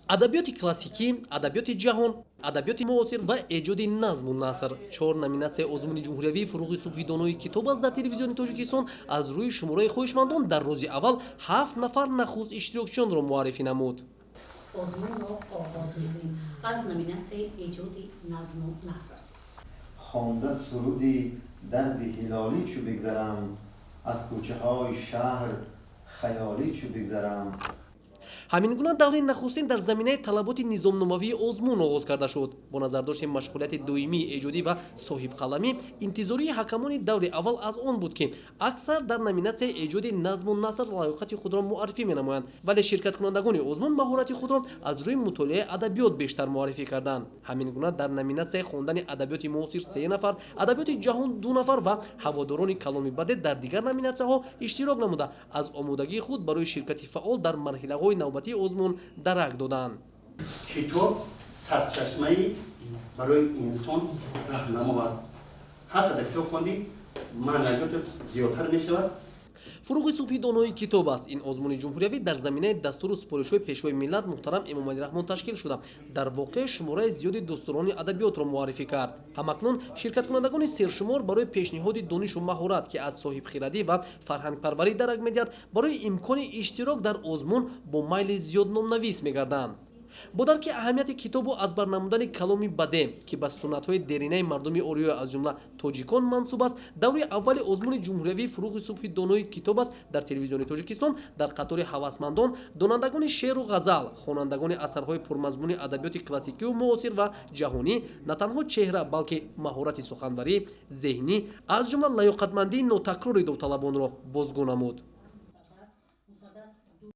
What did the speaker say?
Адабиёти классикӣ, адабиёти ҷаҳон, адабиёти муосир ва эҷоди назму наср — чор номинатсияи озмуни ҷумҳуриявии «Фуруғи субҳи донои китоб аст» дар Телевизиони Тоҷикистон аз рӯи шумораи хоҳишмандон дар рӯзи аввал ҳафт нафар нахуст иштирокчиёнро муаррифӣ намуд. Озмунро оғоз мекунем аз номинатсияи эҷоди назму наср. Хонда суруди дарди ҳилолӣ чу бигзарам, аз кӯчаҳои шаҳр хаёлӣ чу бигзарам. Ҳамин гуна даври нахустин дар заминаи талаботи низомномавии озмун оғоз карда шуд. Бо назардошти машғулияти доимии эҷодӣ ва соҳибқаламӣ, интизории ҳакамони даври аввал аз он буд, ки аксар дар номинатсияи эҷоди назму наср лаёқати худро муаррифӣ менамоянд, вале ширкаткунандагони озмун маҳорати худро аз рӯи мутолиаи адабиёт бештар муаррифӣ карданд. Ҳамин гуна дар номинатсияи хондани адабиёти муосир се нафар, адабиёти ҷаҳон ду нафар ва ҳаводорони каломи бадеъ дар дигар номинатсияҳо иштирок намуда, аз омодагии худ барои ширкати фаъол дар марҳилаҳои навбатии озмун дарак доданд. Китоб сарчашмаи барои инсон раҳнамо аст. Ҳар қадар китоб хондӣ, маънавиётат зиёдтар мешавад. «Фуруғи субҳи донои китоб аст» — ин озмуни ҷумҳуриявӣ дар заминаи дастуру супоришҳои Пешвои миллат муҳтарам Эмомалӣ Раҳмон ташкил шуда, дар воқеъ шумораи зиёди дӯстдорони адабиётро муаррифӣ кард. Ҳамакнун ширкаткунандагони сершумор барои пешниҳоди донишу маҳорат, ки аз соҳибхирадӣ ва фарҳангпарварӣ дарак медиҳад, барои имкони иштирок дар озмун бо майли зиёд номнавис мегарданд. Бо дарки аҳамияти китобу аз бар намудани каломи бадеъ, ки ба суннатҳои деринаи мардуми ориё, аз ҷумла тоҷикон, мансуб аст, даври аввали озмуни ҷумҳуриявии «Фуруғи субҳи донои китоб аст» дар Телевизиони Тоҷикистон дар қатори ҳавасмандон, донандагони шеъру ғазал, хонандагони асарҳои пурмазмуни адабиёти классикию муосир ва ҷаҳонӣ на танҳо чеҳра, балки маҳорати суханварӣ, зеҳнӣ, аз ҷумла лаёқатмандии нотакрори довталабонро бозгӯ намуд.